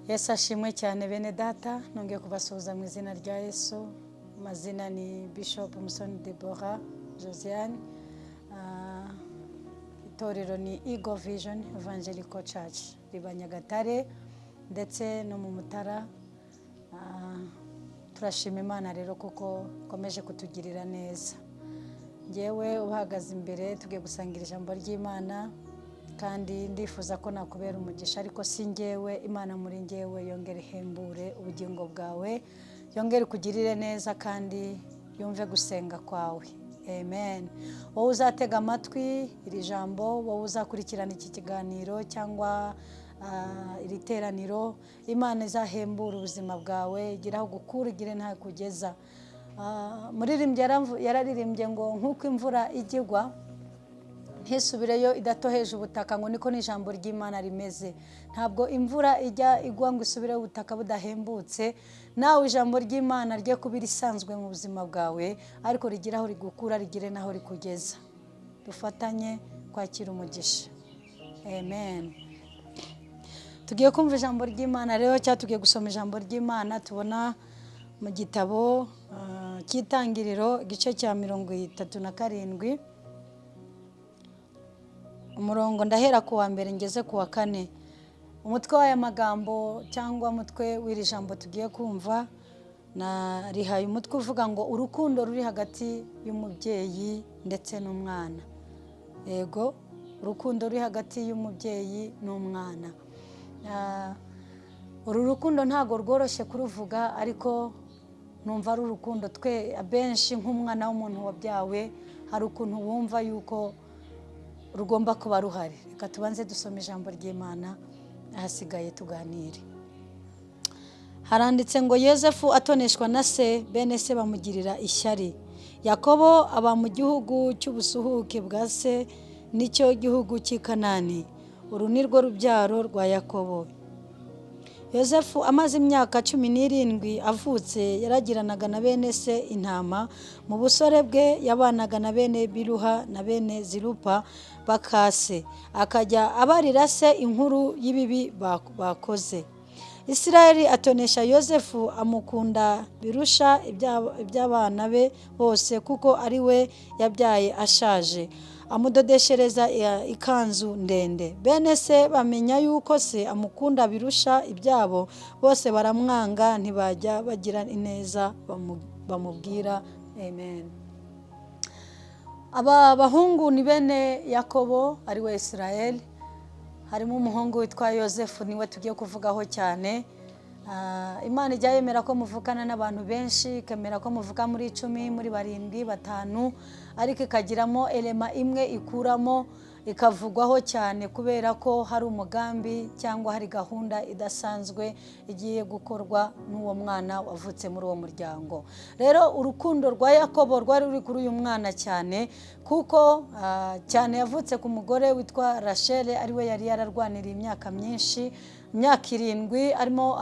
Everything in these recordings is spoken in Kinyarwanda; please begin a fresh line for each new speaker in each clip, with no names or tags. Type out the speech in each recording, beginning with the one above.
Yesu ashimwe cyane. Bene Data, nongeye kubasuhuza mu izina rya Yesu. Amazina ni Bishop Musoni Deborah Josiane. Itorero ni Eagle Vision Evangelical Church, riba Nyagatare ndetse no mu Mutara. Turashima Imana rero kuko ikomeje kutugirira neza. Ngewe uhagaze imbere, tugiye gusangira ijambo ry'Imana, kandi ndifuza ko nakubera umugisha. Ariko si ngewe, Imana muri ngewe yongere ihembure ubugingo bwawe, yongere ikugirire neza kandi yumve gusenga kwawe. Amen. Wowe uzatega amatwi iri jambo, wowe uzakurikirana iki kiganiro cyangwa iri teraniro, Imana izahembura ubuzima bwawe, igire aho gukura, igire ntaho kugeza. Muririmbyi yararirimbye ngo nk'uko imvura ijya igwa ntisubireyo idatoheje ubutaka, ngo niko n'ijambo ry'Imana rimeze. Ntabwo imvura ijya igwa ngo isubireyo ubutaka budahembutse. Nawe ijambo ry'Imana rye kuba irisanzwe mu buzima bwawe, ariko rigire aho rigukura, rigire n'aho rikugeza. Dufatanye kwakira umugisha. Amen. Tugiye kumva ijambo ry'Imana rero, cyangwa tugiye gusoma ijambo ry'Imana tubona mu gitabo cy'Itangiriro, igice cya 37, umurongo ndahera ku wa mbere ngeze ku wa kane. Umutwe w'aya magambo cyangwa umutwe w'iri jambo tugiye kumva na rihaye umutwe uvuga ngo urukundo ruri hagati y'umubyeyi ndetse n'umwana. Yego, urukundo ruri hagati y'umubyeyi n'umwana. Uru rukundo ntabwo rworoshye kuruvuga, ariko numva ari urukundo twe abenshi nk'umwana w'umuntu wabyawe, hari ukuntu wumva yuko rugomba kuba ruhari. Reka tubanze dusome ijambo ry'Imana, ahasigaye tuganire. Haranditse ngo: Yosefu atoneshwa na se, bene se bamugirira ishyari. Yakobo aba mu gihugu cy'ubusuhuke bwa se, nicyo gihugu cy'i Kanani. Uru ni rwo rubyaro rwa Yakobo. Yosefu amaze imyaka 17 avutse, yaragiranaga na bene se intama. Mu busore bwe yabanaga na bene Biruha na bene Zirupa bakase, akajya abarira se inkuru y'ibibi bakoze. Isirayeli atonesha Yosefu, amukunda birusha iby'abana be bose, kuko ari we yabyaye ashaje. Amudodeshereza ikanzu ndende. Bene se bamenya yuko se amukunda birusha ibyabo bose, baramwanga, ntibajya bagira ineza bamubwira. Amen. Aba bahungu ni bene Yakobo, ari we Isirayeli. Harimo umuhungu witwa Yosefu, niwe tugiye kuvugaho cyane. Imana ijya yemera ko muvukana n'abantu benshi, ikemera ko muvuka muri 10, muri barindwi, batanu, ariko ikagiramo elema imwe ikuramo ikavugwaho cyane, kubera ko hari umugambi cyangwa hari gahunda idasanzwe igiye gukorwa n'uwo mwana wavutse muri uwo muryango. Rero urukundo rwa Yakobo rwari ruri kuri uyu mwana cyane, kuko cyane yavutse ku mugore witwa Rachel, ariwe yari yararwaniriye imyaka myinshi, imyaka 7, arimo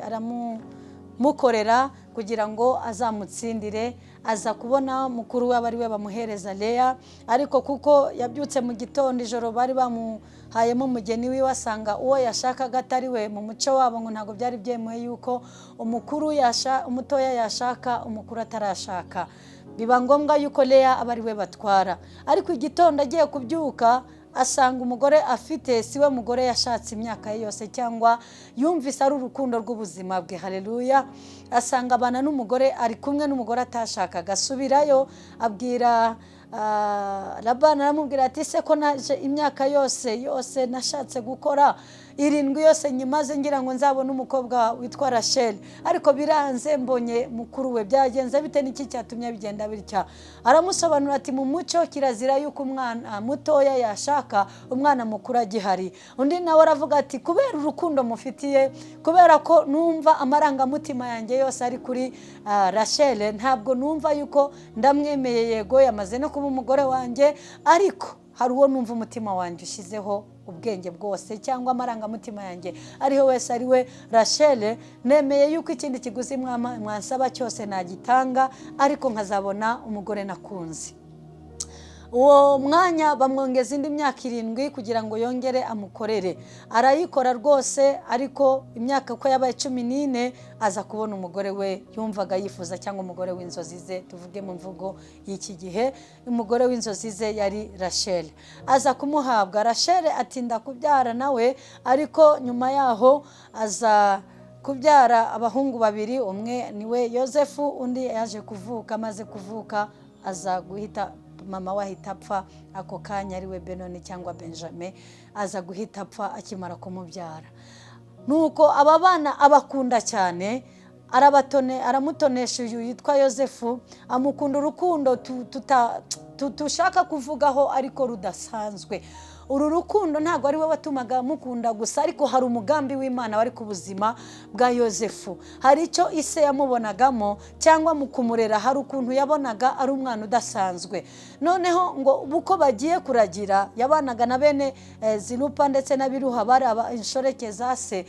aramukorera kugira ngo azamutsindire. Aza kubona mukuru we, aba ari we bamuhereza, Leya. Ariko kuko yabyutse mu gitondo, ijoro bari bamuhayemo umugeni wiwe, asanga uwo yashakaga atari we. Mu muco wabo ngo ntabwo byari byemewe yuko umukuru yasha, umutoya yashaka umukuru atarashaka. Biba ngombwa yuko Leya aba ari we batwara. Ariko igitondo agiye kubyuka, asanga umugore afite si we mugore yashatse imyaka ye yose, cyangwa yumvise ari urukundo rw'ubuzima bwe. Hareruya! Asanga abana n'umugore, ari kumwe n'umugore atashakaga. Asubirayo, abwira Labani, aramubwira ati: "Se ko naje imyaka yose yose nashatse gukora, 7 yose nyimaze ngira ngo nzabone umukobwa witwa Rachel, ariko biranze, mbonye mukuru we, byagenze bite? N'iki cyatumye bigenda bitya?" Aramusobanurira ati: "Mu muco kirazira yuko umwana mutoya yashaka umwana mukuru agihari." Undi nawe aravuga ati: "Kubera urukundo mufitiye, kubera ko numva amarangamutima yanjye yose ari kuri Rachel, ntabwo numva yuko ndamwemeye. Yego, yamaze no kuba umugore wanjye, ariko hari uwo numva umutima wanjye ushyizeho ubwenge bwose, cyangwa amarangamutima yanjye ariho wese, ari we Rachel. Nemeye yuko ikindi kiguzi mwansaba cyose nagitanga, ariko nkazabona umugore nakunze." Uwo mwanya bamwongeza indi myaka 7 kugira ngo yongere amukorere. Arayikora rwose, ariko imyaka uko yabaye 14 aza kubona umugore we yumvaga yifuza, cyangwa umugore w'inzozi ze, tuvuge mu mvugo y'iki gihe, umugore w'inzozi ze yari Rachel. Aza kumuhabwa. Rachel atinda kubyara nawe, ariko nyuma yaho aza kubyara abahungu babiri, umwe niwe Yosefu, undi yaje kuvuka. Amaze kuvuka aza guhita mama we ahita apfa ako kanya, ariwe Benoni cyangwa Benjamin, aza guhita apfa akimara kumubyara. Nuko aba bana abakunda cyane, arabatone, aramutonesha. Uyu yitwa Yosefu amukunda urukundo tushaka kuvugaho, ariko rudasanzwe. Uru rukundo ntabwo ari we watumaga amukunda gusa, ariko hari umugambi w'Imana wari ku buzima bwa Yosefu. Hari icyo ise yamubonagamo, cyangwa mu kumurera hari ukuntu yabonaga ari umwana udasanzwe. Noneho ngo uko bagiye kuragira, yabanaga na bene Zilupa ndetse na Biruha, bari inshoreke za se,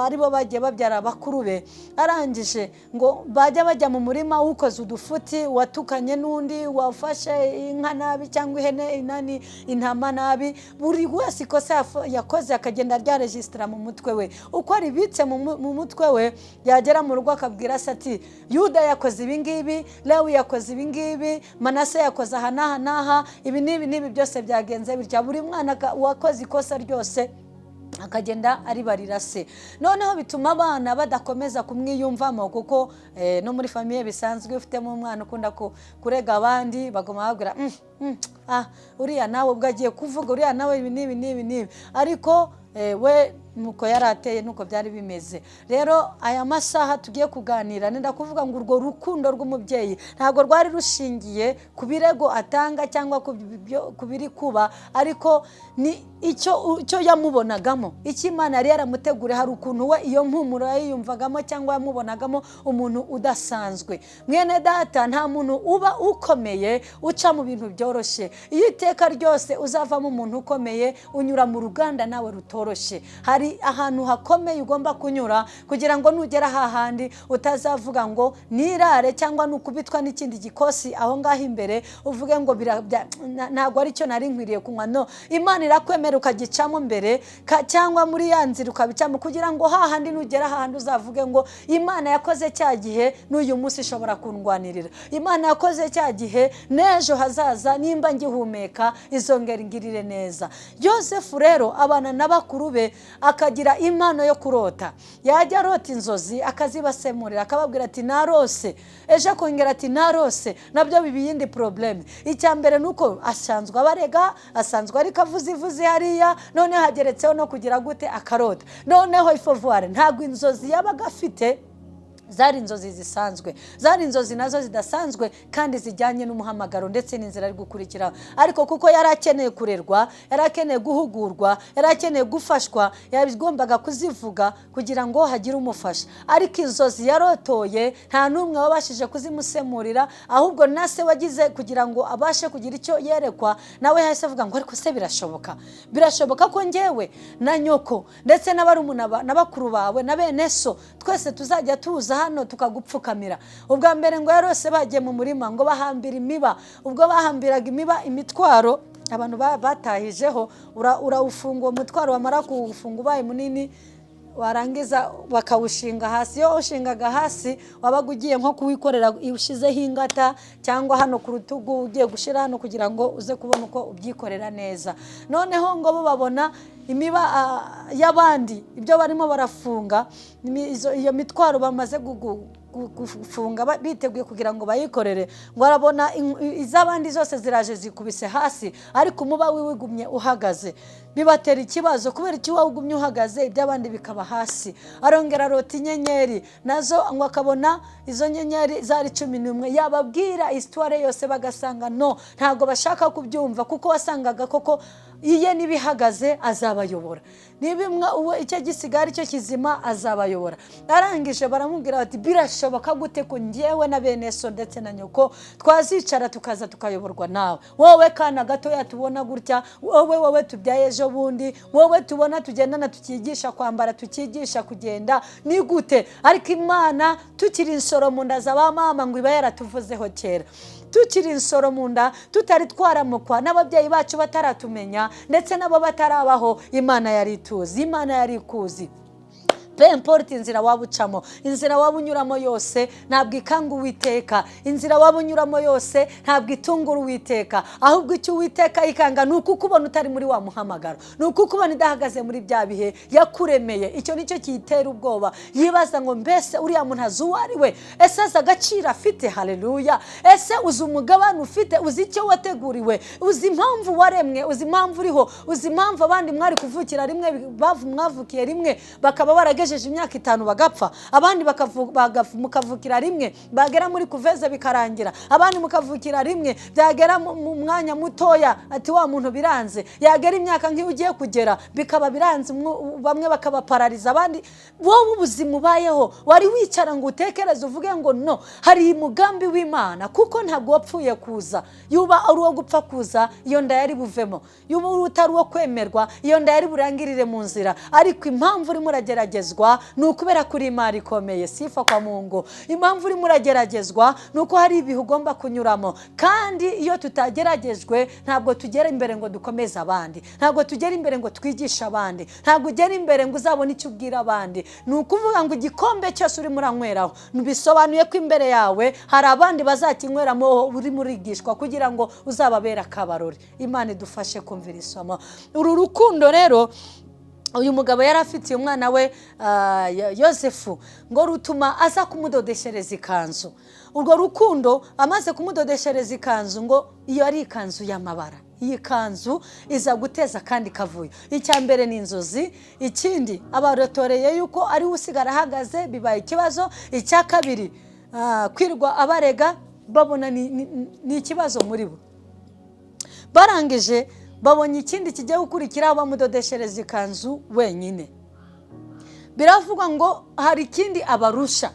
aribo bagiye babyara bakuru be. Arangije ngo bajya bajya mu murima, ukoze udufuti, watukanye n'undi, wafashe inka nabi cyangwa ihene, inani, intama nabi, buri wese ikosa yakoze akagenda aryaregisitara mu mutwe we. Uko aribitse mu mutwe we, yagera mu rugo akabwira se ati: "Yuda yakoze ibi ngibi, Lewi yakoze ibi ngibi, Manase yakoze aha n'aha n'aha, ibi n'ibi n'ibi, byose byagenze bitya." Buri mwana wakoze ikosa ryose akagenda aribarira se. Noneho bituma abana badakomeza kumwiyumvamo, kuko no muri famille bisanzwe, ufitemo umwana ukunda kurega abandi, baguma babwira: "Ah, uriya nawe ubwo agiye kuvuga, uriya nawe ibi n'ibi n'ibi n'ibi." Ariko we nuko yari ateye, nuko byari bimeze. Rero aya masaha tugiye kuganira, nenda kuvuga ngo urwo rukundo rw'umubyeyi ntabwo rwari rushingiye ku birego atanga cyangwa ku biri kuba, ariko ni icyo yamubonagamo, icyo Imana yari yaramuteguriye. Hari ukuntu we iyo mpumuro yayiyumvagamo, cyangwa yamubonagamo umuntu udasanzwe. Mwene data, nta muntu uba ukomeye uca mu bintu byoroshye. Iyo iteka ryose uzavamo umuntu ukomeye, unyura mu ruganda nawe rutoroshye. Hari ahantu hakomeye ugomba kunyura kugira ngo nugera hahandi utazavuga ngo nirare, cyangwa nukubitwa n'ikindi gikosi aho ngaho imbere uvuge ngo ntabwo aricyo nari nkwiriye kunywa. No Imana irakwemera ukagicamo mbere, cyangwa muri ya nzira ukabicamo, kugira ngo hahandi nugera hahandi uzavuge ngo Imana yakoze cya gihe, n'uyu munsi ishobora kundwanirira. Imana yakoze cya gihe, n'ejo hazaza nimba ngihumeka izongera ingirire neza. Yosefu rero abana na bakuru be, akagira impano yo kurota. Yajya arota inzozi akazibasemurira, akababwira ati: "Narose." Ejo akongera ati: "Narose." Nabyo biba iyindi problème. Icya mbere ni uko asanzwe abarega, asanzwe ariko avuze ivuze hariya, noneho hageretseho no kugira gute, akarota. Noneho ifovuware, ntabwo inzozi yabaga afite zari inzozi zisanzwe, zari inzozi nazo zidasanzwe kandi zijyanye n'umuhamagaro ndetse n'inzira ari gukurikiraho. Ariko kuko yari akeneye kurerwa, yari akeneye guhugurwa, yari akeneye gufashwa, yagombaga kuzivuga kugira ngo hagire umufasha. Ariko inzozi yarotoye nta n'umwe wabashije kuzimusemurira, ahubwo na se wagize kugira ngo abashe kugira icyo yerekwa, nawe yahise avuga ngo: "Ariko se birashoboka? Birashoboka ko ngewe na nyoko ndetse n'abarumuna na bakuru bawe na bene so twese tuzajya tuza hano tukagupfukamira?" Ubwa mbere ngo yarose bagiye mu murima, ngo bahambira imiba. Ubwo bahambiraga imiba, imitwaro abantu batahijeho, urawufunga uwo mutwaro, wamara kuwufunga ubaye munini, warangiza bakawushinga hasi. Iyo wawushingaga hasi, wabaga ugiye nko kuwikorera ushyizeho ingata, cyangwa hano ku rutugu, ugiye gushyira hano kugira ngo uze kubona uko ubyikorera neza. Noneho ngo bo babona imiba y'abandi, ibyo barimo barafunga, iyo mitwaro bamaze gufunga, biteguye kugira ngo bayikorere, ngo arabona iz'abandi zose ziraje zikubise hasi, ariko umuba wiwe ugumye uhagaze. Bibatera ikibazo: kubera iki wowe ugumye uhagaze, iby'abandi bikaba hasi? Arongera arota inyenyeri nazo, ngo akabona izo nyenyeri zari 11. Yababwira histoire yose, bagasanga no ntabwo bashaka kubyumva, kuko wasangaga koko iye n'ibihagaze azabayobora, niba uwo icyo gisigaye ari cyo kizima azabayobora. Arangije baramubwira bati: "Birashoboka gute ko ngewe na bene so ndetse na nyoko twazicara tukaza tukayoborwa nawe, wowe kana gatoya tubona gutya, wowe tubyaye ejo bundi, wowe tubona tugendana, tukigisha kwambara, tukigisha kugenda, ni gute?" Ariko Imana, tukiri insoro mu nda za ba mama, ngo iba yaratuvuzeho kera. Tukiri insoro mu nda, tutari twaramukwa n'ababyeyi bacu, bataratumenya, ndetse nabo batarabaho, Imana yari ituzi, Imana yari ikuzi. Peu importe inzira waba ucamo, inzira waba unyuramo yose, ntabwo ikanga Uwiteka. Inzira waba unyuramo yose ntabwo itungura Uwiteka. Ahubwo icyo Uwiteka ikanga ni uko ukubona utari muri wa muhamagaro, ni uko ukubona idahagaze muri bya bihe yakuremeye. Icyo nicyo kiyitera ubwoba. Yibaza ngo: "Mbese uriya muntu azi uwo ari we? Ese azi agaciro afite?" Haleluya! Ese uzi umugabane ufite? Uzi icyo wateguriwe? Uzi impamvu waremwe? Uzi impamvu uriho? Uzi impamvu abandi mwari kuvukira rimwe, mwavukiye rimwe, bakaba baragejeje imyaka 5 bagapfa? Abandi mukavukira rimwe, bagera muri couveuse bikarangira. Abandi mukavukira rimwe, byagera mu mwanya mutoya ati: "Wa muntu biranze." Yagera imyaka nk'iyo ugiye kugera bikaba biranze, bamwe bakabaparariza abandi. Wowe ubuzima ubayeho, wari wicara ngo utekereze uvuge ngo: "No, hari umugambi w'Imana"? Kuko ntabwo wapfuye kuza. Yuba ari uwo gupfa kuza, iyo nda yari buvemo. Yuba utari uwo kwemerwa, iyo nda yari burangirire mu nzira. Ariko impamvu urimo urageragezwa ni ukubera kuri imari ikomeye. Sifa kwa Mungu. Impamvu urimo urageragezwa ni uko hari ibihe ugomba kunyuramo. Kandi iyo tutageragejwe, ntabwo tugera imbere ngo dukomeze abandi, ntabwo tugera imbere ngo twigishe abandi, ntabwo ugera imbere ngo uzabone icyo ubwira abandi. Ni ukuvuga ngo igikombe cyose urimo uranyweraho, bisobanuye ko imbere yawe hari abandi bazakinyweramo urimo urigishwa kugira ngo uzababere akabarore. Imana idufashe kumvira isomo. Uru rukundo rero uyu mugabo yari afitiye umwana we Yosefu ngo rutuma aza kumudodeshereza ikanzu. Urwo rukundo, amaze kumudodeshereza ikanzu, ngo iyo ari ikanzu y'amabara. Iyi kanzu iza guteza akandi kavuyo. Icya mbere ni inzozi, ikindi abarotoreye yuko ariwe usigara ahagaze, bibaye ikibazo. Icya kabiri, kwirwa abarega babona ni ikibazo muri bo. Barangije babonye ikindi kigiye gukurikiraho, bamudodeshereza ikanzu wenyine. Biravugwa ngo hari ikindi abarusha,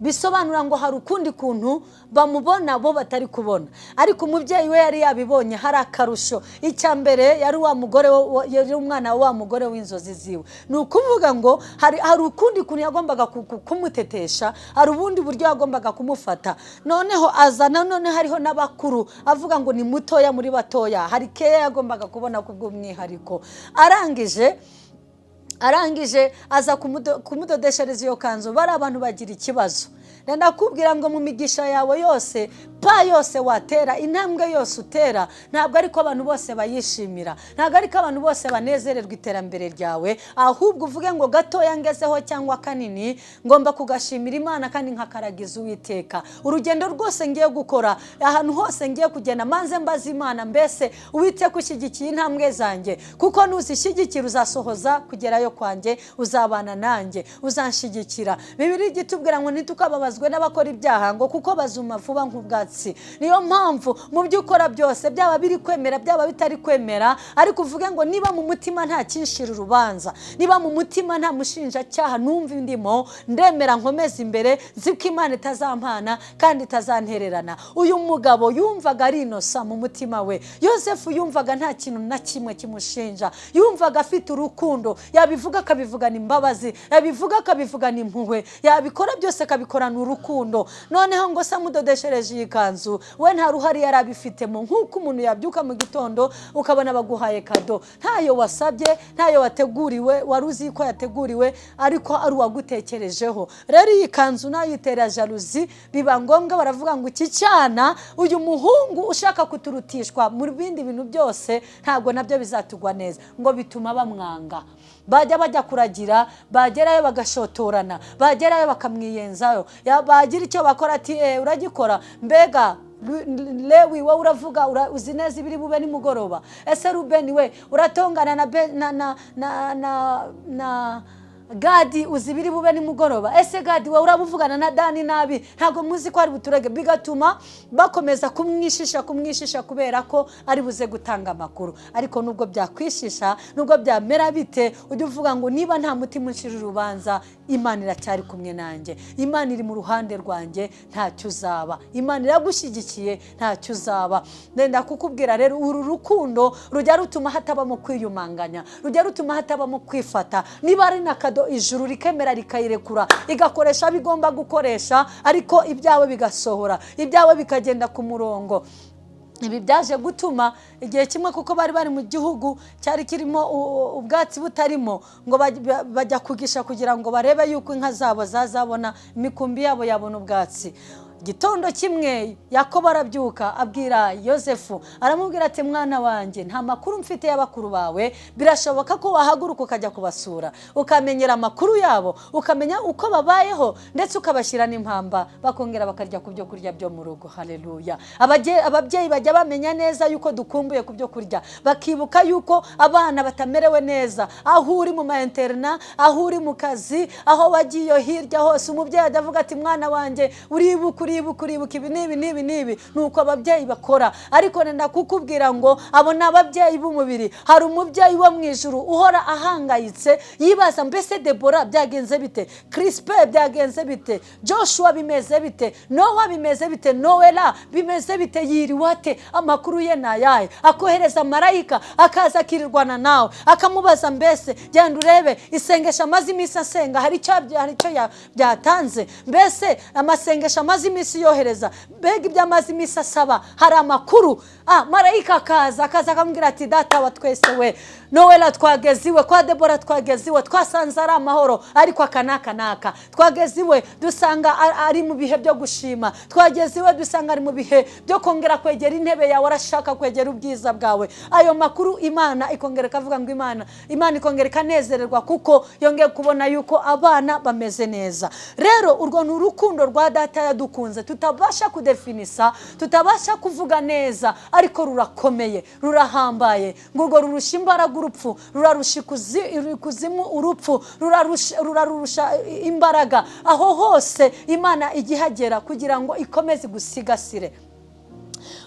bisobanura ngo hari ukundi kuntu bamubona bo batari kubona, ariko umubyeyi we yari yabibonye. Hari akarusho. Icya mbere, yari wa mugore, yari umwana wa mugore w'inzozi ziwe. Ni ukuvuga ngo hari ukundi kuntu yagombaga kumutetesha, hari ubundi buryo yagombaga kumufata. Noneho azana, noneho hariho n'abakuru, avuga ngo ni mutoya muri batoya, hari keya yagombaga kubona ku bw'umwihariko. Arangije aza kumudodeshereza iyo kanzu. Bari abantu bagira ikibazo. Ndakubwira ngo mu migisha yawe yose, pa yose watera, intambwe yose utera, ntabwo ariko abantu bose bayishimira, ntabwo ariko abantu bose banezererwa iterambere ryawe. Ahubwo uvuge ngo: "Gatoya ngezeho cyangwa kanini, ngomba kugashimira Imana kandi nkakaragiza Uwiteka. Urugendo rwose ngiye gukora, ahantu hose ngiye kugenda, manze mbaze Imana: mbese Uwiteka, ushyigikiye intambwe zanjye? Kuko nuzishyigikira uzasohoza kugerayo kwanjye, uzabana nanjye, uzanshyigikira." Bibiliya ijya itubwira ngo ntitukababazwe n'abakora ibyaha, ngo kuko bazuma vuba nk'ubwatsi. Niyo mpamvu mu byo ukora byose, byaba biri kwemera, byaba bitari kwemera, ariko uvuge ngo: "Niba mu mutima nta kinshira urubanza, niba mu mutima nta mushinjacyaha numva indimo, ndemera nkomeze imbere, nzi ko Imana itazampana kandi itazantererana." Uyu mugabo yumvaga ari innocent mu mutima we. Yosefu yumvaga nta kintu na kimwe kimushinja, yumvaga afite urukundo. Yabivuga akabivugana imbabazi, yabivuga akabivugana impuhwe, yabikora byose akabikorana urukundo. Noneho ngo se amudodeshereje iyi kanzu, we nta ruhare yari abifitemo. Nk'uko umuntu yabyuka mu gitondo ukabona baguhaye cadeau, ntayo wasabye, ntayo wateguriwe, wari uzi ko yateguriwe, ariko ari uwagutekerejeho. Rero iyi kanzu nayo itera jalousie. Biba ngombwa baravuga ngo: "Iki cyana, uyu muhungu ushaka kuturutishwa mu bindi bintu byose, ntabwo nabyo bizatugwa neza." Ngo bituma bamwanga. Bajya kuragira, bagerayo bagashotorana, bagerayo bakamwiyenzayo, bagira icyo bakora ati: "Uragikora mbega Lewi, wowe uravuga, uzi neza ibiri bube nimugoroba? Ese Rubeni we, uratongana na Gadi, uzi ibiri bube nimugoroba? Ese Gadi we, urabuvugana na Dani nabi, ntabwo muzi ko ari buturege?" Bigatuma bakomeza kumwishisha, kumwishisha, kubera ko ari buze gutanga amakuru. Ariko nubwo byakwishisha, nubwo byamera bite, ujya uvuga ngo: "Niba nta mutima uncira urubanza, Imana iracyari kumwe nanjye, Imana iri mu ruhande rwanjye, ntacyo uzaba. Imana iragushyigikiye, ntacyo uzaba." Ndenda kukubwira rero, uru rukundo rujya rutuma hatabamo kwiyumanganya, rujya rutuma hatabamo kwifata. Niba ari na cadeau. ijuru rikemera rikayirekura, igakoresha abo igomba gukoresha, ariko ibyawe bigasohora, ibyawe bikagenda ku murongo. Ibi byaje gutuma igihe kimwe, kuko bari bari mu gihugu cyari kirimo ubwatsi butarimo, ngo bajya kugisha kugira ngo barebe yuko inka zabo zazabona, imikumbi yabo yabona ubwatsi. Gitondo kimwe Yakobo arabyuka, abwira Yosefu, aramubwira ati: "Mwana wanjye, nta makuru mfite y'abakuru bawe. Birashoboka ko wahaguruka ukajya kubasura, ukamenyera amakuru yabo, ukamenya uko babayeho, ndetse ukabashyira n'impamba, bakongera bakarya ku byo kurya byo mu rugo." Haleluya! Ababyeyi bajya bamenya neza yuko dukumbuye ku byo kurya, bakibuka yuko abana batamerewe neza. Aho uri mu ma internat, aho uri mu kazi, aho wagiye hirya hose, umubyeyi ajya avuga ati: "Mwana wanjye, uribuka, uribuka, uribuka ibi n'ibi n'ibi n'ibi." Ni uko ababyeyi bakora. Ariko nenda kukubwira ngo abo ni ababyeyi b'umubiri. Hari umubyeyi wo mu ijuru uhora ahangayitse, yibaza: "Mbese Debora byagenze bite? Kirispe byagenze bite? Joshua bimeze bite? Nowa bimeze bite? Noella bimeze bite? Yiriwe ate? Amakuru ye ni ayahe?" Akohereza marayika, akaza akirirwana nawe, akamubaza: "Mbese genda urebe isengesho amaze iminsi asenga, hari icyo byatanze? Mbese amasengesho amaze iminsi yohereza, mbega ibyo amaze iminsi asaba, hari amakuru?" Marayika akaza akamubwira ati: "Data wa twese we, Noella twageze iwe, kwa Debora twageze iwe, twasanze ari amahoro, ariko aka n'aka n'aka. Twageze iwe dusanga ari mu bihe byo gushima. Twageze iwe dusanga ari mu bihe byo kongera kwegera intebe yawe, arashaka kwegera ubwiza bwawe." Ayo makuru, Imana ikongera ikavuga ngo Imana ikongera ikanezererwa kuko yongeye kubona yuko abana bameze neza. Rero urwo ni urukundo rwa data yadukunze tutabasha kudefinisa, tutabasha kuvuga neza, ariko rurakomeye, rurahambaye. Ngo urwo rurusha imbaraga urupfu, rurarusha ikuzimu urupfu, rurarusha imbaraga. Aho hose Imana igihagera kugira ngo ikomeze gusigasire.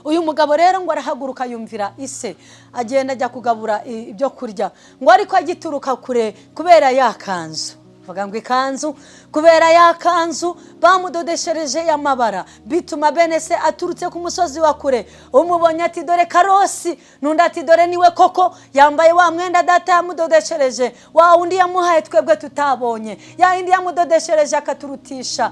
Uyu mugabo rero ngo arahaguruka, yumvira ise, agenda ajya kugabura ibyo kurya. Ngo ariko agituruka kure, kubera ya kanzu, vuga ngo ikanzu, kubera ya kanzu bamudodeshereje y'amabara, bituma bene se aturutse ku musozi wa kure umubonye ati: "Dore karosi." N'undi ati: "Dore niwe koko, yambaye wa mwenda data yamudodeshereje, wa wundi yamuhaye twebwe tutabonye, ya yindi yamudodeshereje akaturutisha.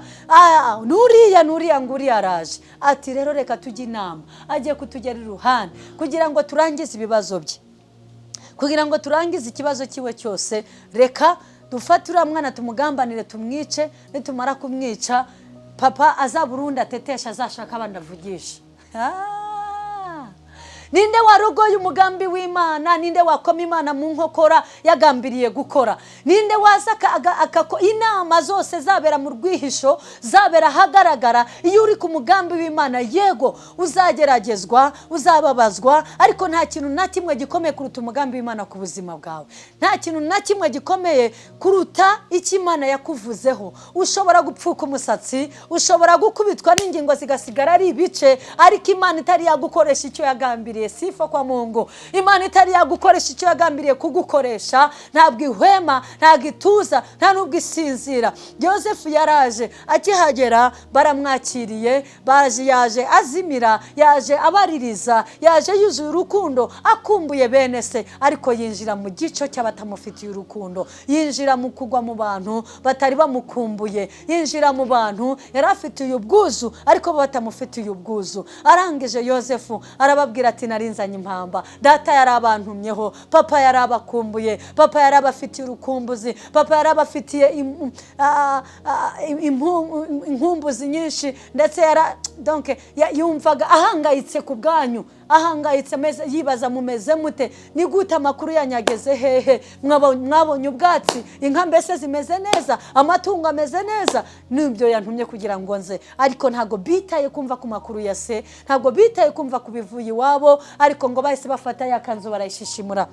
Nuriya, nuriya, nguriya araje." Ati: "Rero reka tujye inama, agiye kutugera iruhande kugira ngo turangize ibibazo bye, kugira ngo turangize ikibazo cyiwe cyose. Reka dufate uriya mwana tumugambanire, tumwice. Nitumara kumwica, papa azaburundi atetesha, azashaka abandi avugisha." Ninde warogoye umugambi w'Imana? Ninde wakoma Imana mu nkokora yagambiriye gukora? Ninde waza inama zose zabera mu rwihisho, zabera ahagaragara? Iyo uri ku mugambi w'Imana, yego uzageragezwa, uzababazwa, ariko nta kintu na kimwe gikomeye kuruta umugambi w'Imana ku buzima bwawe. Nta kintu na kimwe gikomeye kuruta icyo Imana yakuvuzeho. Ushobora gupfuka umusatsi, ushobora gukubitwa n'ingingo zigasigara ari ibice, ariko Imana itari yagukoresha icyo yagambiriye. Sifa kwa Mungu! Imana itari yagukoresha icyo yagambiriye kugukoresha, ntabwo ihwema, ntabwo ituza, nta n'ubwo isinzira. Yosefu yaraje, akihagera baramwakiriye, baje, yaje azimira, yaje abaririza, yaje yuzuye urukundo, akumbuye bene se, ariko yinjira mu gico cy'abatamufitiye urukundo, yinjira mu kugwa mu bantu batari bamukumbuye, yinjira mu bantu yari afitiye ubwuzu ariko bo batamufitiye ubwuzu. Arangije Yosefu arababwira ati: "Narinzanye impamba, data yari abantumyeho, papa yari abakumbuye, papa yari abafitiye urukumbuzi, papa yari abafitiye inkumbuzi nyinshi, ndetse yara donc yumvaga ahangayitse ku bwanyu, ahangayitse ameze, yibaza mumeze mute, ni gute, amakuru yanyageze hehe, mwabonye ubwatsi, inka mbese zimeze neza, amatungo ameze neza? Nibyo yantumye kugira ngo nze." Ariko ntabwo bitaye kumva ku makuru ya se, ntabwo bitaye kumva ku bivuye iwabo, ariko ngo bahise bafata ya kanzu barayishishimura.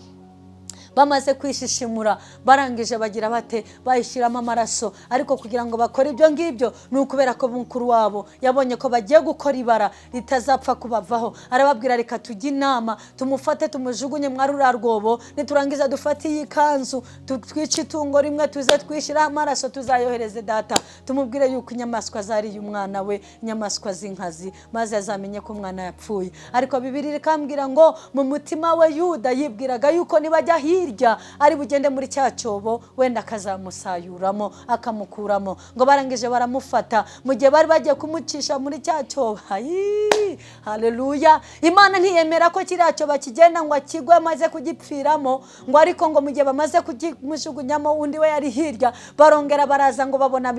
Bamaze kwishishimura, barangije bagira bate? Bayishyiramo amaraso. Ariko kugira ngo bakore ibyo ngibyo, ni ukubera ko mukuru wabo yabonye ko bagiye gukora ibara ritazapfa kubavaho. Arababwira: "Reka tujye inama, tumufate tumujugunye mwa ruriya rwobo, niturangiza dufate iyi kanzu, twice itungo rimwe, tuze twishyiraho amaraso, tuzayohereze data, tumubwire yuko inyamaswa zariye umwana we, inyamaswa z'inkazi, maze azamenye ko umwana yapfuye." Ariko Bibiliya ikambwira ngo mu mutima we Yuda yibwiraga yuko nibajya hirya hirya ari bugende muri cya cyobo, wenda akazamusayuramo akamukuramo. Ngo barangije baramufata, mu gihe bari bagiye kumucisha muri cya cyobo, ayi haleluya, Imana ntiyemera ko kiriya cyobo kigenda ngo akigwe amaze kugipfiramo. Ngo ariko ngo mu gihe bamaze kukimujugunyamo, undi we yari hirya, barongera baraza ngo babona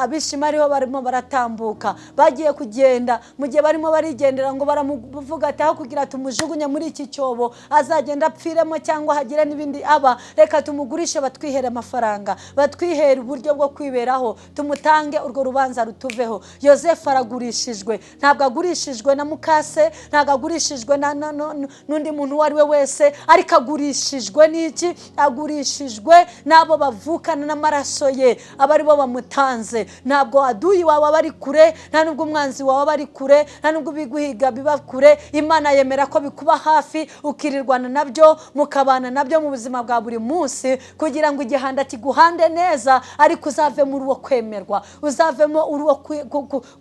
abishima ariho barimo baratambuka, bagiye kugenda. Mu gihe barimo barigendera, ngo baramuvuga ati: "Aho kugira tumujugunye muri iki cyobo azagenda apfiremo cyangwa hagire n'ibindi aba, reka tumugurishe batwihere amafaranga, batwihere uburyo bwo kwiberaho, tumutange urwo rubanza rutuveho." Yosefu aragurishijwe. Ntabwo agurishijwe na mukase, ntabwo agurishijwe n'undi muntu uwo ari we wese, ariko agurishijwe n'iki? Agurishijwe n'abo bavukana n'amaraso ye, aba aribo bamutanze. Ntabwo aduyi wawe aba ari kure, nta nubwo umwanzi wawe aba ari kure, nta nubwo ibiguhiga biba kure. Imana yemera ko bikuba hafi, ukirirwana nabyo, mukabana nabyo mu buzima bwa buri munsi, kugira ngo igihanda kiguhande neza, ariko uzavemo uri uwo kwemerwa, uzavemo uri uwo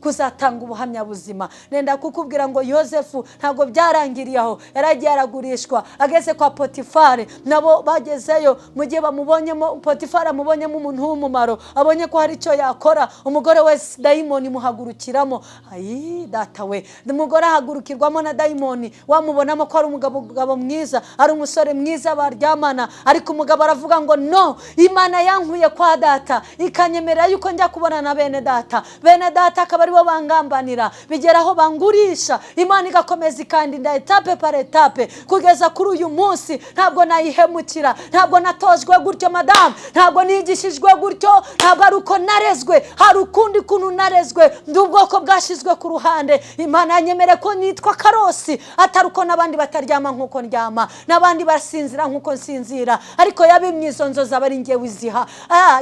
kuzatanga ubuhamya buzima. Nenda kukubwira ngo Yosefu ntabwo byarangiriye aho, yaragiye aragurishwa, ageze kwa Potifari. Nabo bagezeyo, mu gihe bamubonyemo, Potifari amubonyemo umuntu w'umumaro, abonye ko hari icyo yakora, umugore wese dayimoni imuhagurukiramo. Ayi data we, umugore ahagurukirwamo na dayimoni, wamubonamo ko ari umugabo mwiza, ari umusore mwiza baryamana. Ariko umugabo aravuga ngo: "No, Imana yankuye kwa data, ikanyemerera yuko njya kubona na bene data, bene data akaba aribo bangambanira, bigera aho bangurisha, Imana igakomeza ikandinda étape par étape kugeza kuri uyu munsi, ntabwo nayihemukira. Ntabwo natojwe gutyo, madamu, ntabwo nigishijwe gutyo, ntabwo ari uko narezwe, hari ukundi kuntu narezwe. Ndi ubwoko bwashyizwe ku ruhande. Imana yanyemere ko nitwa Karosi, atari uko n'abandi bataryama nk'uko ndyama, n'abandi basinzira nk'uko nsinzira, ariko yabimye izo nzozi aba ari njyewe iziha.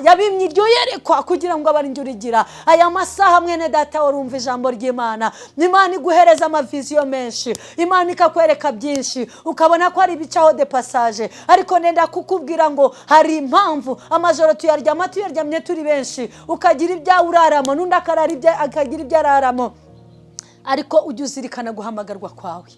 Yabimye iryo yerekwa kugira ngo abe ari njye urigira." Aya masaha, mwene data, warumva ijambo ry'Imana, Imana iguhereza amavision menshi, Imana ikakwereka byinshi, ukabona ko ari ibicaho de passage. Ariko nenda kukubwira ngo hari impamvu amajoro tuyaryama tuyaryamye turi benshi, ukagira ibyawe uraramo, n'undi akarara ibye akagira ibyo araramo. Ariko ujye uzirikana guhamagarwa kwawe,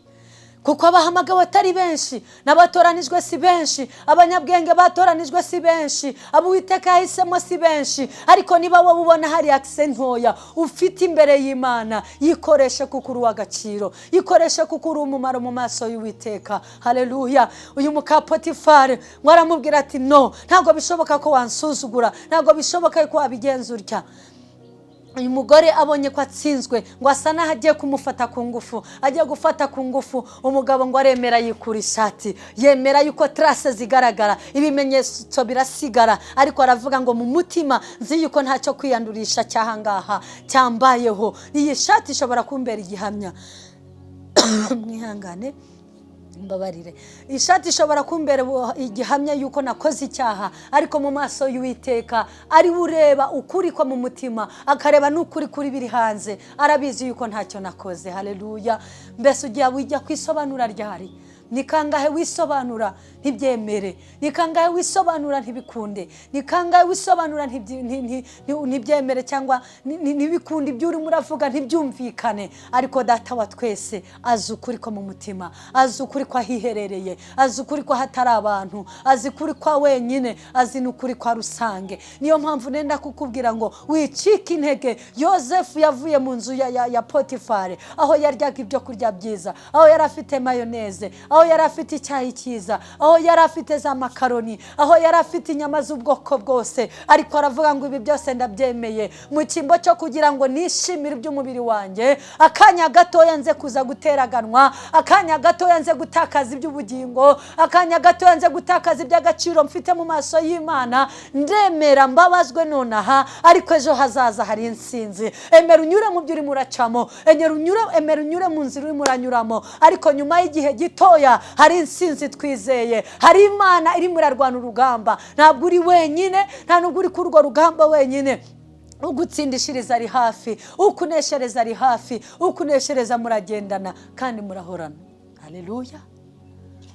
kuko abahamagawe atari benshi, n'abatoranijwe si benshi, abanyabwenge batoranijwe si benshi, abo Uwiteka yahisemo si benshi. Ariko niba wowe ubona hari accès ntoya ufite imbere y'Imana, yikoreshe kuko uri uw'agaciro, yikoreshe kuko uri umumaro mu maso y'Uwiteka. Haleluya! Uyu mukapotifari ngo aramubwira ati: "No, ntabwo bishoboka ko wansuzugura, ntabwo bishoboka ko wabigenza utya." Uyu mugore abonye ko atsinzwe, ngo asa n'aho agiye kumufata ku ngufu, agiye gufata ku ngufu umugabo, ngo aremera yikura ishati, yemera yuko traces zigaragara, ibimenyetso birasigara. Ariko aravuga ngo: "Mu mutima nzi yuko ntacyo kwiyandurisha cy'ahangaha cyambayeho, iyi shati ishobora kumbera igihamya." Mwihangane, mbabarire. "Ishati ishobora kumbera igihamya yuko nakoze icyaha, ariko mu maso y'Uwiteka, ari we ureba ukuri ko mu mutima, akareba n'ukuri kuri biri hanze, arabizi yuko ntacyo nakoze." Haleluya! Mbese ugiye ujya kwisobanura ryari? Ni kangahe wisobanura ntibyemere? Ni kangahe wisobanura ntibikunde? Ni kangahe wisobanura ntibyemere cyangwa ntibikunde, ibyo urimo uravuga ntibyumvikane? Ariko Data wa twese azi ukuri ko mu mutima, azi ukuri ko ahiherereye, azi ukuri ko hatari abantu, azi ukuri kwa wenyine, azi n'ukuri kwa rusange. Niyo mpamvu nenda kukubwira ngo wicike intege. Yosefu yavuye mu nzu ya Potifari, aho yaryaga ibyo kurya byiza, aho yari afite mayonnaise, aho yari afite icyayi cyiza, aho yari afite za makaroni, aho yari afite inyama z'ubwoko bwose. Ariko aravuga ngo: "Ibi byose ndabyemeye mu cyimbo cyo kugira ngo nishimire iby'umubiri wanjye akanya gatoya, nze kuza guteraganwa akanya gatoya, nze gutakaza iby'ubugingo akanya gatoya, nze gutakaza iby'agaciro mfite mu maso y'Imana. Ndemera mbabazwe nonaha, ariko ejo hazaza hari insinzi." Emera unyure mu byo urimo uracamo, emera unyure mu nzira urimo uranyuramo, ariko nyuma y'igihe gitoya hari insinzi twizeye, hari Imana irimo irarwana urugamba. Ntabwo uri wenyine, nta nubwo uri kuri urwo rugamba wenyine. Ugutsindishiriza ari hafi, ukuneshereza ari hafi, ukuneshereza muragendana kandi murahorana. Haleluya,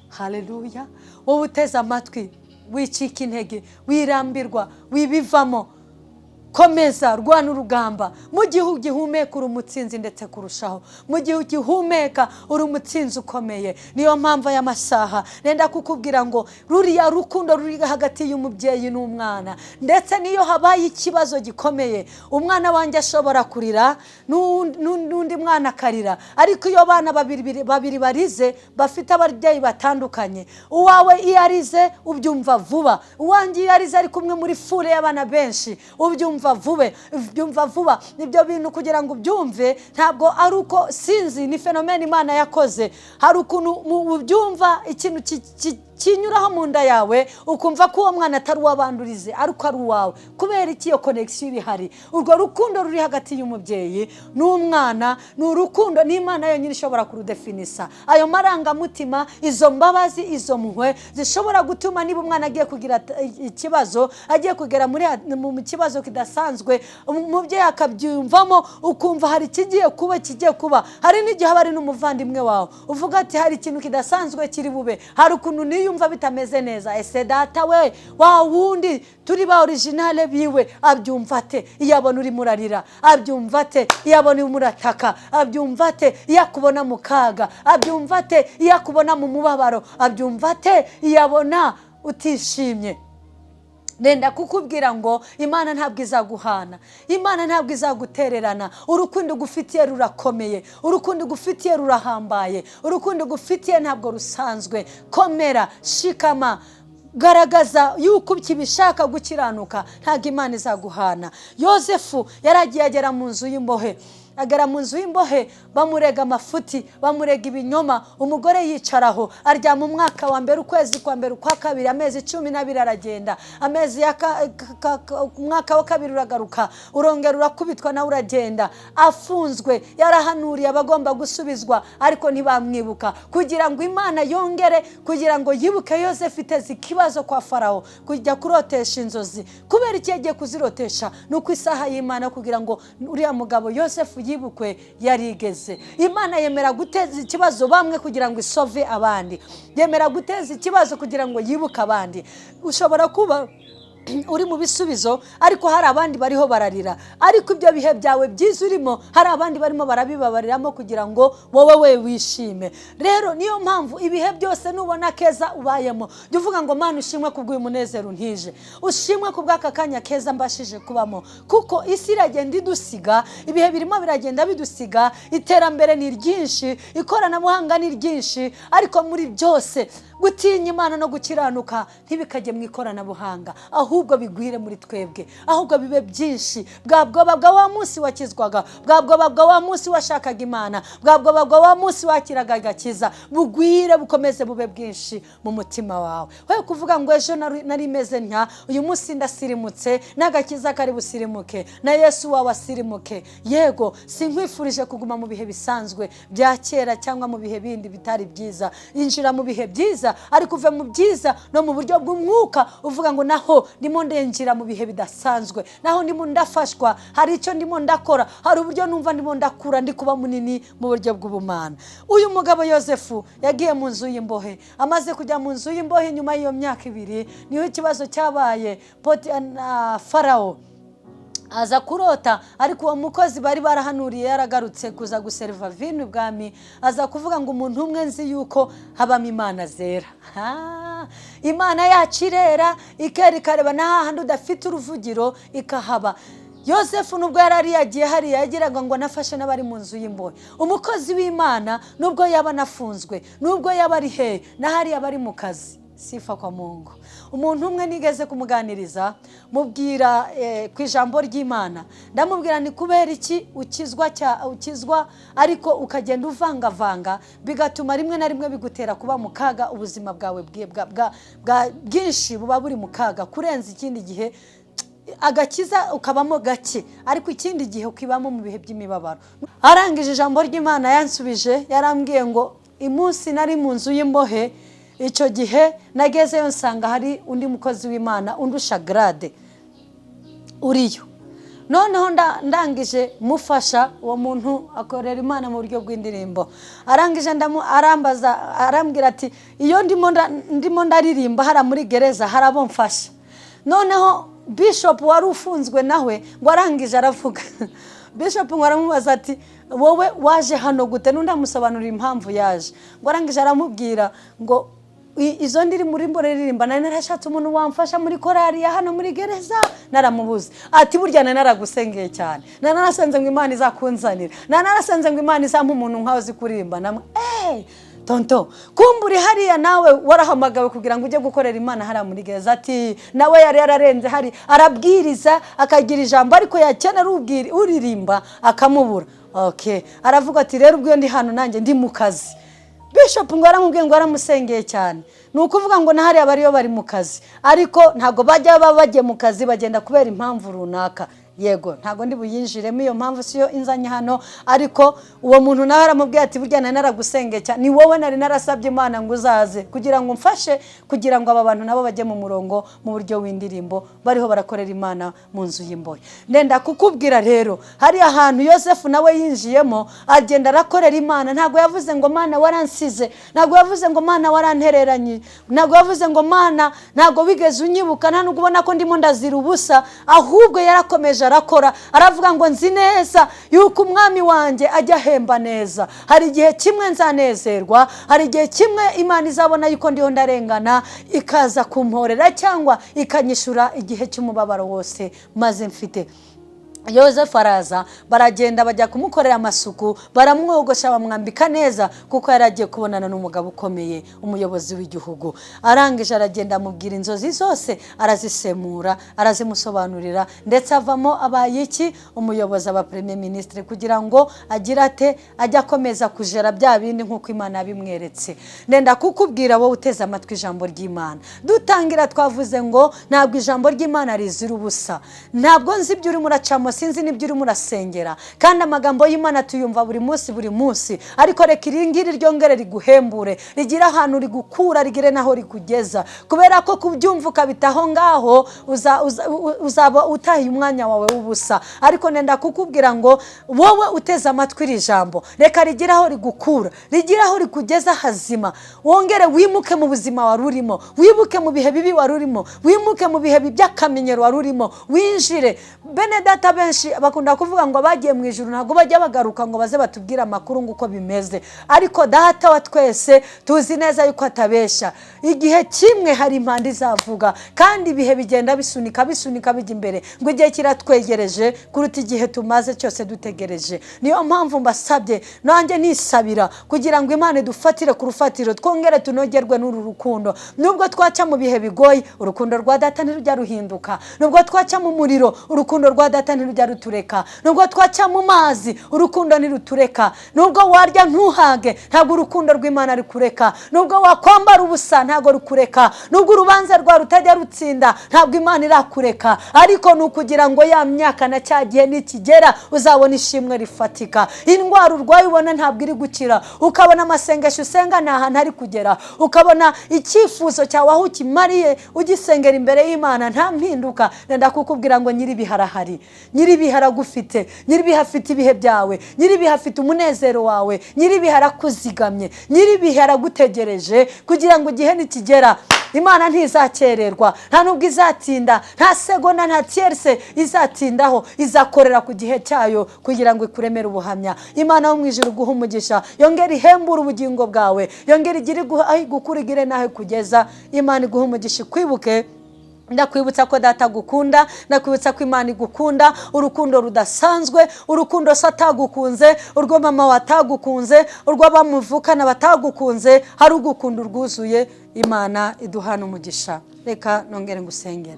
haleluya! Wowe uteze amatwi, wicika intege, wirambirwa, wibivamo. Komeza rwana urugamba. Mu gihe ugihumeka uri umutsinzi, ndetse kurushaho mu gihe ugihumeka uri umutsinzi ukomeye. Niyo mpamvu aya masaha nenda kukubwira ngo ruriya rukundo ruri hagati y'umubyeyi n'umwana, ndetse n'iyo habaye ikibazo gikomeye, umwana wanjye ashobora kurira n'undi mwana akarira, ariko iyo abana babiri barize bafite ababyeyi batandukanye, uwawe iyo arize ubyumva vuba, uwanjye iyo arize ari kumwe muri foule y'abana benshi ubyumva vuba. Ibyo bintu kugira ngo ubyumve ntabwo ari uko sinzi, ni phénomène Imana yakoze. Hari ukuntu ubyumva, ikintu kinyuraho mu nda yawe, ukumva ko uwo mwana atari uw'abandurize ariko ari uwawe. Kubera iki? Iyo connexion iba ihari. Urwo rukundo ruri hagati y'umubyeyi n'umwana ni urukundo n'Imana yonyine ishobora kurudefinisa. Ayo marangamutima, izo mbabazi, izo mpuhwe zishobora gutuma niba umwana agiye kugira ikibazo, agiye kugera mu kibazo kidasanzwe, umubyeyi akabyiyumvamo, ukumva hari ikigiye kuba, kigiye kuba. Hari n'igihe aba ari n'umuvandimwe wawe, uvuga ati: "Hari ikintu kidasanzwe kiri bube, hari ukuntu niyumva bitameze neza. Ese data we, wa wundi turi ba original biwe, abyumva ate iyo abona urimo urarira? Abyumva ate iyo abona urimo urataka? Abyumva ate iyo akubona mu kaga? Abyumva ate iyo akubona mu mubabaro? Abyumva ate iyo abona utishimye?" Nenda kukubwira ngo Imana ntabwo izaguhana, Imana ntabwo izagutererana. Urukundo igufitiye rurakomeye, urukundo igufitiye rurahambaye, urukundo igufitiye ntabwo rusanzwe. Komera, shikama, garagaza yuko ukibishaka gukiranuka, ntabwo Imana izaguhana. Yosefu yaragiye agera mu nzu y'imbohe. Agera mu nzu y'imbohe, bamurega amafuti, bamurega ibinyoma. Umugore yicaraho, aryama umwaka wa mbere, ukwezi kwa mbere, ukwa kabiri, amezi 12 aragenda. Amezi ya umwaka wa kabiri uragaruka, urongera urakubitwa, nawe uragenda. Afunzwe, yarahanuriye abagomba gusubizwa, ariko ntibamwibuka. Kugira ngo Imana yongere kugira ngo yibuke Yosefu, iteze ikibazo kwa Farawo, kujya kurotesha inzozi. Kubera iki yagiye kuzirotesha? Ni uko isaha y'Imana kugira ngo uriya mugabo Yosefu yibukwe yarigeze. Imana yemera guteza ikibazo bamwe kugira ngo isove abandi, yemera guteza ikibazo kugira ngo yibuke abandi. Ushobora kuba uri mu bisubizo, ariko hari abandi bariho bararira, ariko ibyo bihe byawe byiza urimo hari abandi barimo barabibabariramo kugira ngo wowe we wishime. Rero niyo mpamvu ibihe byose nubona keza ubayemo, jya uvuga ngo: "Mana, ushimwe kubw'uyu munezero untije, ushimwe ku bw'aka kanya keza mbashije kubamo." Kuko isi iragenda idusiga, ibihe birimo biragenda bidusiga, iterambere ni ryinshi, ikoranabuhanga ni ryinshi, ariko muri byose gutinya Imana no gukiranuka ntibikajye mu ikoranabuhanga, ahubwo bigwire muri twebwe, ahubwo bibe byinshi. Bwa bwoba bwa wa munsi wakizwaga, bwa bwoba bwa wa munsi washakaga Imana, bwa bwoba bwa wa munsi wakiraga agakiza, bugwire, bukomeze bube bwinshi mu mutima wawe. We kuvuga ngo: "Ejo nari meze ntya, uyu munsi ndasirimutse," n'agakiza kari busirimuke, na Yesu wawe asirimuke. Yego, sinkwifurije kuguma mu bihe bisanzwe bya kera cyangwa mu bihe bindi bitari byiza. Injira mu bihe byiza, ariko uve mu byiza no mu buryo bw'umwuka uvuga ngo: "Naho ndimo ndinjira mu bihe bidasanzwe, naho ndimo ndafashwa, hari icyo ndimo ndakora, hari uburyo numva ndimo ndakura, ndi kuba munini mu buryo bw'ubumana." Uyu mugabo Yosefu yagiye mu nzu y'imbohe. Amaze kujya mu nzu y'imbohe, nyuma y'iyo myaka 2 niho ikibazo cyabaye. Farawo aza kurota, ariko uwo mukozi bari barahanuriye yaragarutse kuza guseriva vino ibwami, aza kuvuga ngo: "Umuntu umwe nzi yuko habamo imana zera. Imana yacu irera, ikera, ikareba na hahandi udafite uruvugiro ikahaba." Yosefu nubwo yari ari yagiye hariya, yagiraga ngo anafashe n'abari mu nzu y'imbohe. Umukozi w'Imana nubwo yaba anafunzwe, nubwo yaba ari hehe, na hariya aba ari mu kazi. Sifa kwa Mungu. Umuntu umwe nigeze kumuganiriza, mubwira ku ijambo ry'Imana, ndamubwira: "Ni kubera iki ukizwa ariko ukagenda uvangavanga, bigatuma rimwe na rimwe bigutera kuba mu kaga? Ubuzima bwawe bwinshi buba buri mu kaga kurenza ikindi gihe. Agakiza ukabamo gake, ariko ikindi gihe ukibamo mu bihe by'imibabaro." Arangije, ijambo ry'Imana yansubije, yarambwiye ngo: "Umunsi nari mu nzu y'imbohe, icyo gihe nagezeyo nsanga hari undi mukozi w'Imana undusha grade uriyo. Noneho ndangije mufasha." Uwo muntu akorera Imana mu buryo bw'indirimbo. Arangije arambaza, arambwira ati: "Iyo ndimo ndaririmba hariya muri gereza, hari abo mfasha. Noneho Bishop wari ufunzwe nawe ngo arangije aravuga, bishop ngo aramubaza ati: "Wowe waje hano gute?" N'undi amusobanurira impamvu yaje. Ngo arangije aramubwira ngo: "Izo ndirimbo urimo uririmba, nari narashatse umuntu wamfasha muri korari ya hano muri gereza, naramubuze." Ati: "Burya nari naragusengeye cyane, nari narasenze ngo Imana izakunzanira, nari narasenze ngo Imana izampe umuntu nkawe uzi kuririmba." Namwe tonto, kumva uri hariya nawe warahamagawe kugira ngo ujye gukorera Imana hariya muri gereza. Ati nawe yari yararenze hari arabwiriza, akagira ijambo, ariko yakenera uririmba akamubura. Okay, aravuga ati: "Rero ubwo iyo ndi hano nanjye ndi mu kazi." Bishop ngo aramubwiye ngo aramusengeye cyane. Ni ukuvuga ngo na hariya bariyo bari mu kazi, ariko ntabwo bajya baba bagiye mu kazi, bagenda kubera impamvu runaka. Yego, ntabwo ndi buyinjiremo, iyo mpamvu siyo inzanye hano. Ariko uwo muntu nawe aramubwiye ati: "Burya nari naragusengeye cyane, ni wowe nari narasabye Imana ngo uzaze kugira ngo mfashe, kugira ngo aba bantu nabo bajye mu murongo mu buryo w'indirimbo, bariho barakorera Imana mu nzu y'imbohe." Ndenda kukubwira rero, hariya hantu Yosefu nawe yinjiyemo, agenda arakorera Imana. Ntabwo yavuze ngo: "Mana, waransize." Ntabwo yavuze ngo: "Mana, warantereranye." Ntabwo yavuze ngo: "Mana, ntabwo wigeze unyibuka, nta nubwo ubona ko ndimo ndazira ubusa." Ahubwo yarakomeje arakora, aravuga ngo: "Nzi neza yuko Umwami wanjye ajya ahemba neza. Hari igihe kimwe nzanezerwa, hari igihe kimwe Imana izabona yuko ndiho ndarengana, ikaza kumporera cyangwa ikanyishyura igihe cy'umubabaro wose maze mfite." Yosefu araza, baragenda bajya kumukorera amasuku, baramwogosha, bamwambika neza, kuko yari agiye kubonana n'umugabo ukomeye, umuyobozi w'igihugu. Arangije aragenda, amubwira inzozi zose, arazisemura, arazimusobanurira, ndetse avamo abaye iki? Umuyobozi, aba premier ministre, kugira ngo agire ate? Ajye akomeza kujera bya bindi nk'uko Imana yabimweretse. Ndenda kukubwira wowe uteze amatwi ijambo ry'Imana, dutangira twavuze ngo ntabwo ijambo ry'Imana rizira ubusa. Ntabwo nzi ibyo urimo uracamo, sinzi n'ibyo urimo urasengera, kandi amagambo y'Imana tuyumva buri munsi, buri munsi. Ariko reka iri ngiri ryongere riguhembure, rigire ahantu rigukura, rigire n'aho rikugeza, kubera ko kubyumva ukabita aho ngaho uzaba utahiye umwanya wawe w'ubusa. Ariko nenda kukubwira ngo wowe uteze amatwi iri jambo, reka rigire aho rigukura, rigire aho rikugeza hazima, wongere wimuke mu buzima wari urimo, wibuke mu bihe bibi wari urimo, wimuke mu bihe by'akamenyero wari urimo, winjire. Bene data benshi bakunda kuvuga ngo bagiye mu ijuru ntabwo bajya bagaruka ngo baze batubwire amakuru ngo uko bimeze. Ariko Data wa twese tuzi neza yuko atabesha. Igihe kimwe hari impanda izavuga, kandi ibihe bigenda bisunika, bisunika bijya imbere, ngo igihe kiratwegereje kuruta igihe tumaze cyose dutegereje. Niyo mpamvu mbasabye, nanjye nisabira, kugira ngo Imana idufatire ku rufatiro, twongere tunogerwe n'uru rukundo. Nubwo twaca mu bihe bigoye, urukundo rwa Data ntirujya ruhinduka. Nubwo twaca mu muriro, urukundo rwa Data ntirujya rutureka. Nubwo twaca mu mazi, urukundo ntirutureka. Nubwo warya ntuhage, ntabwo urukundo rw'Imana rukureka. Nubwo wakwambara ubusa, ntabwo rukureka. Nubwo urubanza rwawe rutajya rutsinda, ntabwo Imana irakureka. Ariko ni ukugira ngo ya myaka na cya gihe nikigera, uzabona ishimwe rifatika. Indwara urwaye ubona ntabwo iri gukira, ukabona amasengesho usenga nta hantu ari kugera, ukabona icyifuzo cyawe aho ukimariye ugisengera imbere y'Imana nta mpinduka, ndenda kukubwira ngo nyir'ibihe arahari, nyir'ibihe aragufite, nyir'ibihe afite ibihe byawe, nyir'ibihe afite umunezero wawe, nyir'ibihe arakuzigamye, nyir'ibihe aragutegereje, kugira ngo igihe nikigera Imana ntizakererwa, nta nubwo izatinda, nta segonda, nta tierce izatindaho. Izakorera ku gihe cyayo kugira ngo ikuremere ubuhamya. Imana yo mu ijuru iguhe umugisha, yongere ihembure ubugingo bwawe, yongere igire aho igukura, igire n'aho ikugeza. Imana iguhe umugisha, ikwibuke. Ndakwibutsa ko Data agukunda, ndakwibutsa ko Imana igukunda urukundo rudasanzwe, urukundo se atagukunze, urwo mama watagukunze, urwo abamuvukana batagukunze, hari ugukunda urwuzuye. Imana iduhana umugisha. Reka nongere ngusengere.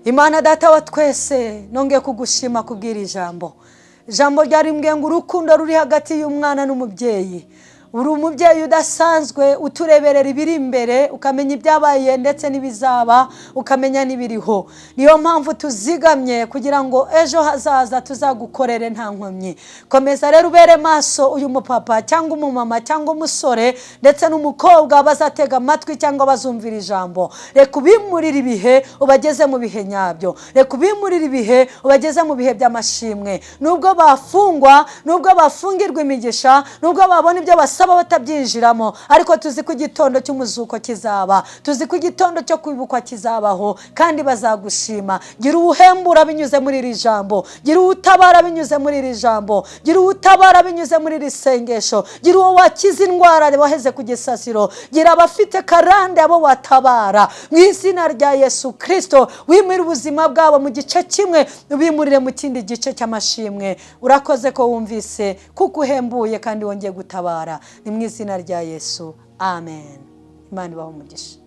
Imana Data wa twese, nongeye kugushima kubwira ijambo ryarimbwiye ngo urukundo ruri hagati y'umwana n'umubyeyi. Uri umubyeyi udasanzwe, utureberera ibiri imbere, ukamenya ibyabaye ndetse n'ibizaba, ukamenya n'ibiriho. Niyo mpamvu tuzigamye kugira ngo ejo hazaza tuzagukorere nta nkomyi. Komeza rero ubere maso uyu mupapa cyangwa umumama cyangwa umusore ndetse n'umukobwa bazatega amatwi cyangwa bazumvira ijambo. Reka ubimurire ibihe, ubageze mu bihe nyabyo. Reka ubimurire ibihe, ubageze mu bihe by'amashimwe. Nubwo bafungwa, nubwo bafungirwa imigisha, nubwo babona ibyo basaba Turasaba batabyinjiramo, ariko tuzi ko igitondo cy'umuzuko kizaba, tuzi ko igitondo cyo kwibukwa kizabaho, kandi bazagushima. Gira uwuhembura binyuze muri iri jambo, gira uwutabara binyuze muri iri jambo, gira uwutabara binyuze muri iri sengesho, gira uwo wakiza indwara waheze ku gisasiro, gira abafite karande abo watabara mu izina rya Yesu Kirisito. Wimure ubuzima bwabo mu gice kimwe, ubimurire mu kindi gice cy'amashimwe. Urakoze ko wumvise, kuko uhembuye kandi wongeye gutabara. Ni mu izina rya Yesu, amen. Imana ibahe umugisha.